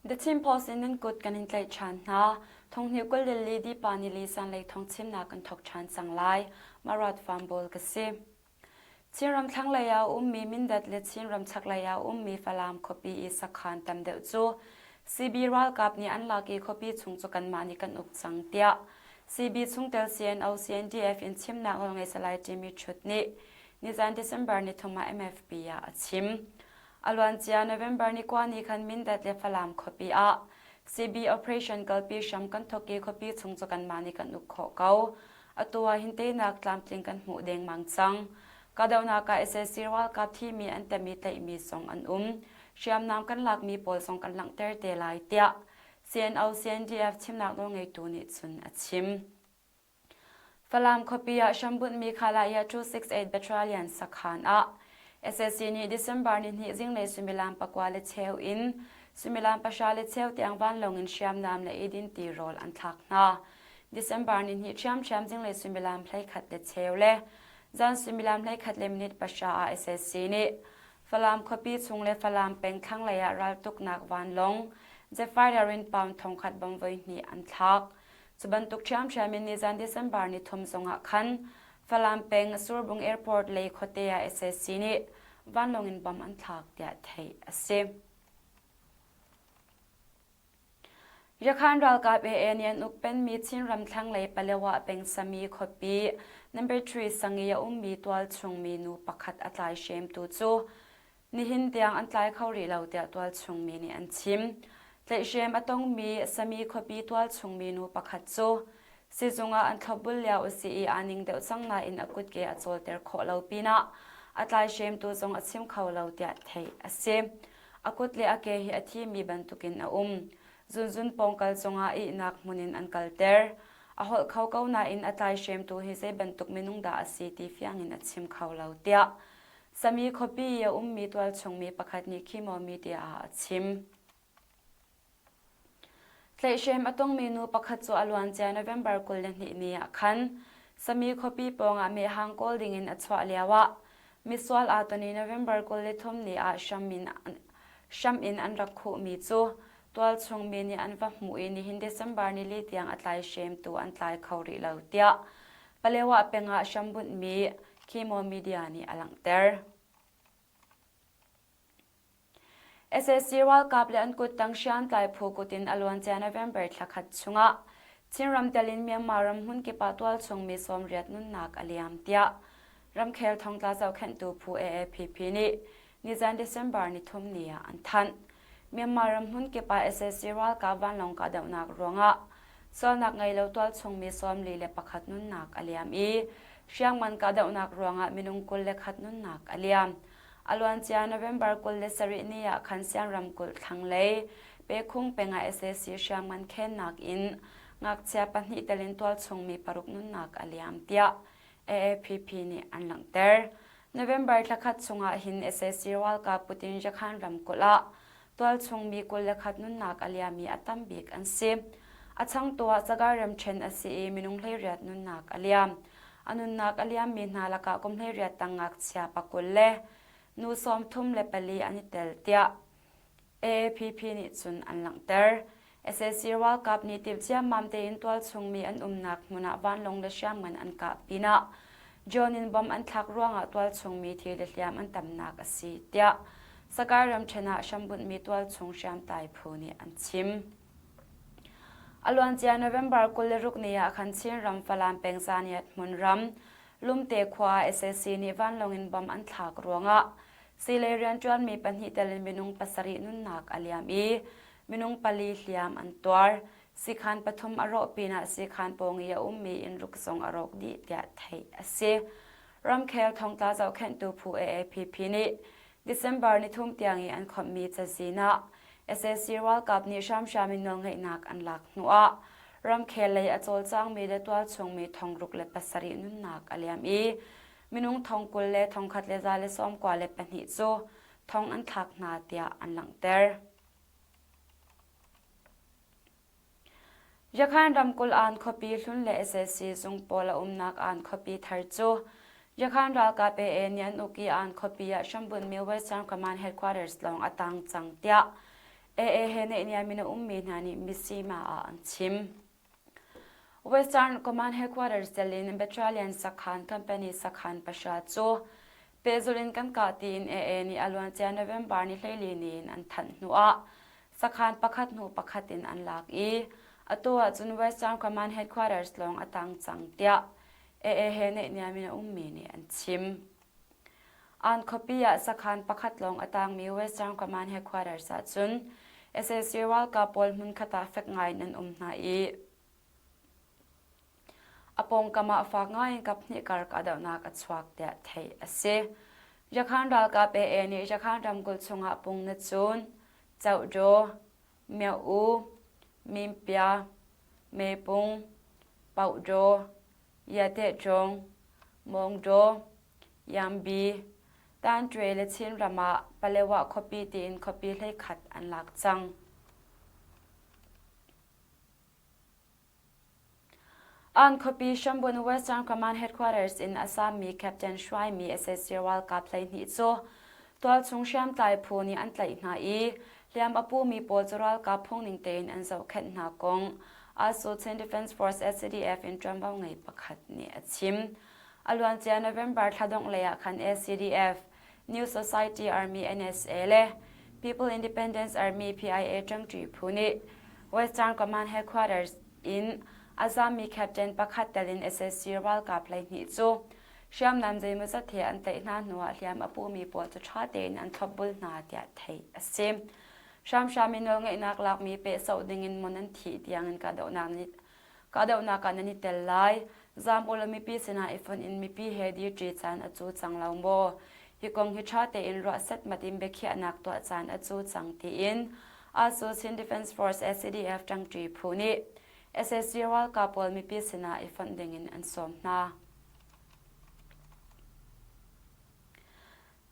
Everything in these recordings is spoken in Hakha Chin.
The Chin Post in nan kut kan in tlaih ṭhan hna. Thonghnih 22 dipa nili zanlei thawngchimnak kan thawk ṭhan cang lai. Marat Farm ka si. Chinram thlanglei ah a ummi Mindat le Chinram chaklei ah a ummi Falam khuapi i sakhan tam deuh cu CB ralkap nih an lak i khuapi chung cu kanmah nih kan uk cang tiah CB chungtel CNO CNDF in chimnak nawlngei Salai Jimmy Chut nih nizan December nithum ah MFP ah a chim. A luancia November ni kua ni khan Mindat le Falam khuapi ah CB operation kalpi hram kan thawk i khuapi chung cu kanmah nih kan uk khawh ko. Atu ah hin teinak tlamtling kan hmuh dengmang cang. Kahdohnak ah sac ralkap thimi an tam i tlaihmi zong an um. Hriamnam kan lakmi pawl zong kan langhter te lai tiah CNO CNDF chimnak nawlngeitu nih cun a chim. Falam khuapi ah hrambunhmi Khalaya 268 Battalion sakhan ah sac nih December nihnih zinglei suimilam pakua le cheu in suimilam pahra le cheu tiang vanlawng in hriamnam le eidin tirawl an thlak hna. December nihnih ṭhiamṭhiam zinglei suimilam 11 le cheu le zan suimilam 11 le minute pahra ah sac nih Falam khuapi chung le Falam peng thlanglei ah raltuknak vanlawng jet fighter in pound thongkhat bom voihnih an thlak. Cu bantuk ṭhiamṭhiam in nizan December ni thum zongah khan Falam peng Surbung Airport lei khuate ah sac nih vanlawng in bom an thlak tiah theih a si. Yakhan ralkap AA nih an ukpenmi Chinram thlanglei Palewa peng Sami khuapi number 3 sang i a ummi tualchung minu pakhat a tlaihremtu cu nihin tiang an tlai kho rih lo tiah tualchung mi nih an chim. Tlaihhrem a tongmi Sami khuapi tualchung minu pakhat cu sizung ah an thlopbul lio a si i aa ning deuh cang nain a kutke a cawlter khawh lo pinah a tlaihremtu zong a chim kho lo tiah theih a si. A kut le a ke hi a thimi bantukin a um. Zunzun pawngkal cungah ihnak hmun in an kalter. A holh kho ko nain a tlaihremtu hi zei bantuk minung dah a si ti fiang in a chim kho lo tiah Sami khuapi i a ummi tualchung mi pakhat nih Khimo media ah a chim. Tlaihhrem a tongmi nu pakhat cu a luancia November 22 ni ah khan Sami khuapi pawngah mehhang kawl dingin a chuah lioah Misual aa ton i November 23 ni ah hram in an rak khuhmi cu tualchung mi nih an va hmuh i nihin December nili tiang a tlaihremtu an tlai kho rih lo tiah Palewa peng ah hrambunhmi Khimo Media nih a langhter. Sac ralkap le an kuttang hriamtlai phu kut in a luancia November thla khat chungah Chinram tel in Myanmar ram hmunkip ah tualchung mi 80 nunnak a liam tiah ramkhel thongtla zohkhenhtu phu AAPP nih nizan December nithum ni ah an thanh. Myanmar ram hmunkip ah sac ralkap vanlawng kahdohnak ruangah sualnak ngei lo tualchung mi 41 nunnak a liam i hriangman kahdohnak ruangah minung 21 nunnak a liam. A luancia November 27 ni ah khan Sian ramkulh thlanglei Pekhung peng ah sac hriamngan khennak in ngakchia pahnih tel in tualchung mi paruk nunnak a liam tiah AAPP nih an langhter. November thla khat chungah hin sac ralkap Putin Yakhan ramkulh ah tualchung mi 21 nunnak a liam i a tam bik an si. A changtu ah Sagaing ramṭhen a si i minung 18 nunnak a liam. A nunnak a liammi hna lakah kum 18 tang ngakchia pakul le nu 34 an i tel tiah AAPP nih cun an langhter. Sac ralkap nih timh ciammam tein tualchung mi an umnak hmun ah vanlawng le hriamngan an kah pinah drone in bomb an thlak ruangah tualchung mi thi le hliam an tamnak a si tiah Sagaing ramṭhen ah hrambunhmi tualchung hriamtlai phu nih an chim. A luancia November 26 ni ah khan Chinram Falam peng Zaniat hmunram Lumte khua ah sac nih vanlawng in bomb an thlak ruangah siilei rianṭuanmi pahnih tel in minung pasarih nunnak a liam i minung pali hliam an tuar. Siikhan pathum a rawh pinah siikhan pawng i a ummi innruk zong a rawk dih tiah theih a si. Ramkhel thongtla zohkhenhtu phu AAPP nih December nithum tiang i an khawmhmi cazin ah sac ralkap nih hramhram in nawlngeihnak an lak hnuah ramkhel lei a cawlcangmi le tualchungmi thongruk le pasarih nunnak a liam i minung thong 20 le thongkhat le za le 92 cu thong an thlak hna tiah an langhter. Yakhan ramkulh Aan khuapi hlun le sac zung pawl a umnak Aan khuapi thar cu Yakhan ralkap AA nih an uk i Aan khuapi ah hrambunhmi Western Command Headquarters lawng a tang cang tiah AA he naihniam in a ummi hna nih Mizzima ah an chim. Western Command Headquarters tel in Battalion sakhan company sakhan pahra cu pehzulh in kan kah tiin AA nih a luancia November ni 14 ni in an thanh hnuah sakhan pakhat hnu pakhat in an lak i atu ahcun Western Command Headquarters lawng a tang cang tiah AA he naihniam in a ummi nih an chim. An khuapi ah sakhan pakhat lawng a tangmi Western Command Headquarters ah cun sac ralkap pawl hmunkhat ah fek ngai in an um hna i a pawngkam ah fak ngai in kaphnih kar kahdohnak a chuak tiah theih a si. Yakhan ralkap AA nih Yakhan ramkulh chungah pung na cun Cohdaw, Myo-u, Mimpia, Mepung, Pauhdaw, Yateṭung, Mawngdaw, Yambi, Tanṭwe le Chinram ah Palewa khuapi tiin khuapi 11 an lak cang. An khuapi Shambun Western Command Headquarters in a sammi Captain hruaimi sac ralkap 12 cu tualchung hriamtlai phu nih an tlaih hna i hliam a pumi pawl cu ralkap phungning tein an zohkhenh hna kong ASU Chin Defense Force SCDF in ṭuanvo ngei pakhat nih a chim. A luancia November thla dongh lei ah khan SCDF, New Society Army NSA le People Independence Army PIA ṭangṭi phu nih Western Command Headquarters in a zammi captain pakhat tel in sac ralkap 12 cu hriamnam zeimawzat he an tlaih hna hnuah hliam a pumi pawl cu ṭha tein an thlopbul hna tiah theih a si. Hramhram in nawlngeihnak lakmi pehsoh dingin mon an thih tiangin kahdohnak nih kahdohnak ah nan i tel lai. Zaam ulaw mipi sinah i fonh in mipi he dirṭi caan a cu cang lo maw? Hi kong hi ṭha tein ruah setmat in biakhiahnak tuah caan a cu cang tiin ASU Chin Defense Force SCDF ṭangṭi phu nih sac ralkap pawl mipi sinah i fonh dingin an sawm hna.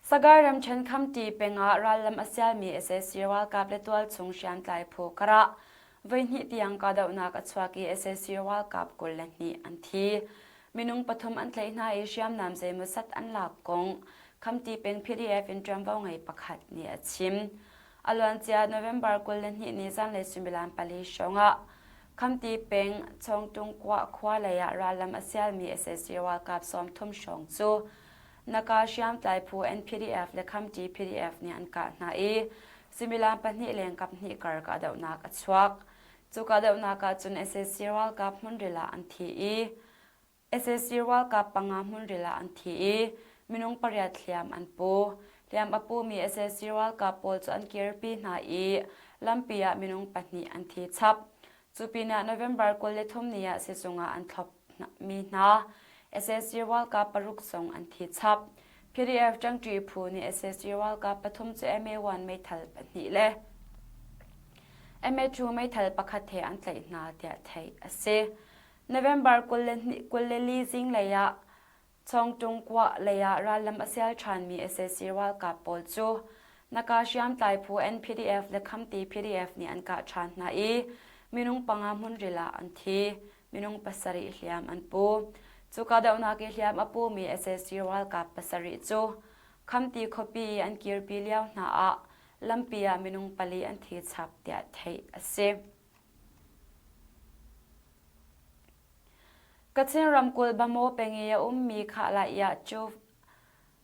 Sagar ramṭhen Khamti peng ah rallam a sialmi sac ralkap le tualchung hriamtlai phu karah voihnih tiang kahdohnak a chuak i sac ralkap 22 an thi. Minung pathum an tlaih hna i hriamnam zeimawzat an lak kong Khamti peng PDF in ṭuanvo ngei pakhat nih a chim. A luancia November 22 ni zanlei suimilam pali hrawng ah Khamti peng Chawngtung khua lei ah rallam a sialmi sac ralkap 30 hrawng cu Naka hriamtlai phu NPDF le Khamti PDF nih an kah hna i suimilam pahnih leng kaphnih kar kahdohnak a chuak. Cu kahdohnak ah cun sac ralkap hmunril ah an thi i sac ralkap panga hmunril ah an thi i minung pariat hliam an pu. Hliam a pumi sac ralkap pawl cu an kirpi hna i lampi ah minung pahnih an thi chap. Cu pinah November 23 ni ah sizung ah an thlop mi hna sac ralkap paruk zong an thi chap. PDF ṭangṭi phu nih sac ralkap pathum cu MA1 meithal pahnih le MA2 meithal pakhat he an tlaih hna tiah theih a si. November 24 zinglei ah Chawngtung kuah lei ah rallam a sial ṭhanmi sac ralkap pawl cu Naka hriamtlai phu NPDF le Khamti PDF nih an kah ṭhan hna i minung panga hmunril ah an thi. Minung pasarih hliam an pu. Cu kahdohnak i hliam a pumi sac ralkap pasarih cu Khamti khuapi i an kirpi lio hna ah lampi ah minung pali an thi chap tiah theih a si. Kachin ramkulh Bamaw peng i a ummi Khahlaiah cu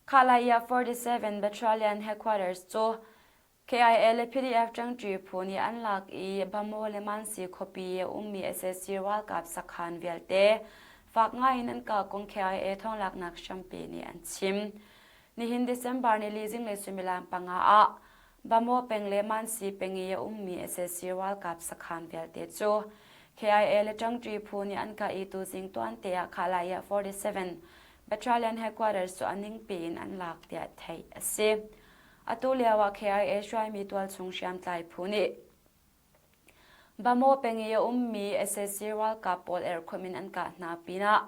Khahlaiah 47 Battalion Headquarters cu KIA le PDF ṭangṭi phu nih an lak i Bamaw le Mansi khuapi i a ummi sac ralkap sakhan vialte fak ngaiin an kah kong KIA thawnglaknak hrampi nih an chim. Nihin December nili zinglei suimilam panga ah Bamaw peng le Mansi peng i a ummi sac ralkap sakhan vialte cu KIA le ṭangṭi phu nih an kah i tuzing tuante ah Khalaya 47 Battalion Headquarters cu a ningpi in an lak tiah theih a si. Atu lio ah KIA hruaimi tualchung hriamtlai phu nih Bamaw peng i a ummi sac ralkap pawl erhkhumh in an kah hna pinah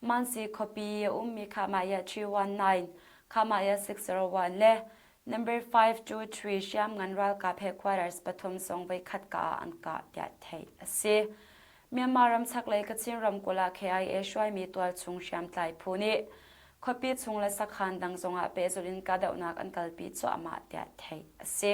Mansi khuapi i a ummi Khamaya 319, Khamaya 601 le Number 523 hriamngan ralkap headquarters pathum zong voikhat ka ah an kah tiah theih a si. Myanmar ram chaklei Kachin ramkulh ah KIA hruaimi tualchung hriamtlai phu nih khuapi chung le sakhan dang zongah pehzulh in kahdohnak an kalpi cuahmah tiah theih a si.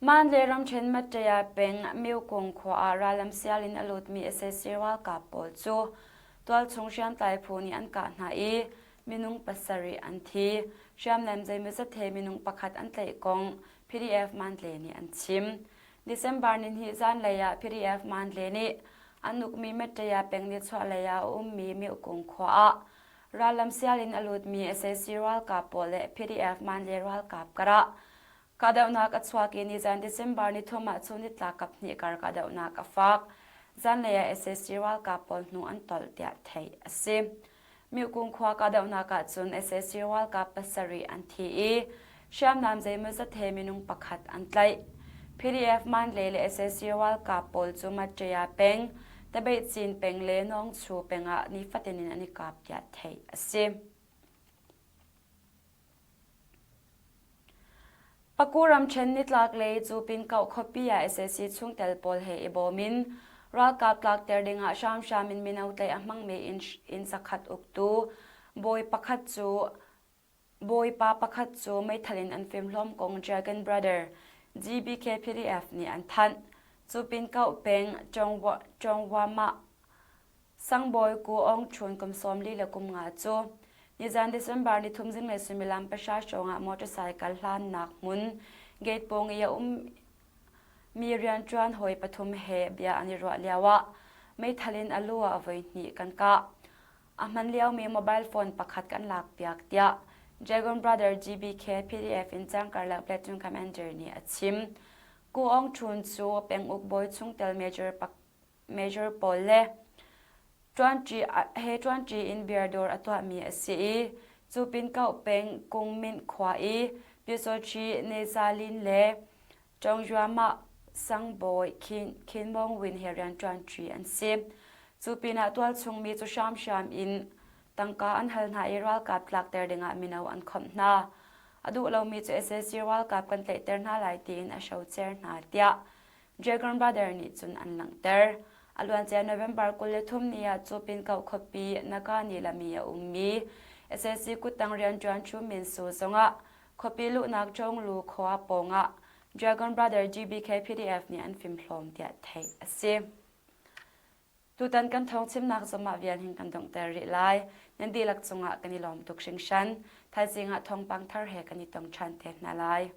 Mandalay ramṭhen Mattaya peng Myokung khua ah rallam sial in a lutmi sac ralkap pawl cu tualchung hriamtlai phu nih an kah hna i minung pasarih an thi. Hriamnam zeimawzat he minung pakhat an tlaih kong PDF Mandalay nih an chim. December nihnih zanlei ah PDF Mandalay nih an ukmi Mattaya peng nichuahlei ah a ummi Myokung khua ah rallam sial in a lutmi sac ralkap pawl le PDF Mandalay ralkap karah Kahdohnak a chuak i nizan December nithum ah chun nitlak kaphnih kar kahdohnak a fak. Zanlei ah sac ralkap pawl hnu an tolh tiah theih a si. Mihkung khua kahdohnak ah cun sac ralkap pasarih an thi i hriamnam zeimawzat he minung pakhat an tlaih. PDF Mandalay le sac ralkap pawl cu Matṭaya peng, Tabeihcin peng le Nawngchu peng ah nifatin in an i kap tiah theih a si. Paku ramṭhen nitlaklei cu Pinkoh khuapi ah sac chungtel pawl he i bawm in ralkap tlakter dingah hramhram in mino tlaih a hmangmi inn zakhat uktu bawi pakhat cu bawipa pakhat cu meithal in an fimhlawm kong Dragon Brother GBK PDF nih an thanh. Cu Pinkoh peng Chawngwamah Sangbawi Ku Aung Chun kum 45 cu nizan December nithum zinglei suimilam pahra hrawng ah motorcycle hlannak hmun gate pawng i a um mi rianṭuan hawi pathum he bia an i ruah lioah meithal in a lu ah voihnih kan kah. A hman liomi mobile phone pakhat kan lakpiak tiah Dragon Brother GBK PDF in Cangkarlak Platoon Commander nih a chim. Ku Aung Chun cu penguk bawi chungtel Major Major pawl le ṭuanṭi he ṭuanṭi in beer dawr a tuahmi a si i cu Pinkoh peng Kungmint khua i Pyusawṭhi Nezalin le Ṭongyuamah Sangbawi Khin Khin Mawng Win he rianṭuanṭi an si. Cu pinah tualchung mi cu hramhram in tangka an hal hna i ralkap tlakter dingah mino an khawmh hna. A duh lomi cu sac ralkap kan tlaihter hna lai tiin a hrocer hna tiah Dragon Brother nih cun an langhter. A luancia November 23 ni ah cu Pinkoh khuapi Nakani lami a ummi sac kuttang rianṭuan Chu Min Su zongah khuapi luhnak Chonglu khua pawngah Dragon Brother GBK PDF nih an fimhlawm tiah theih a si. Tutan kan thawngchimnak zongah vial hin kan donghter rih lai. Nan dihlak cungah kan i lawm tuk hringhran. Thaizing ah thawngpang thar he kan i tong ṭhan te hna lai.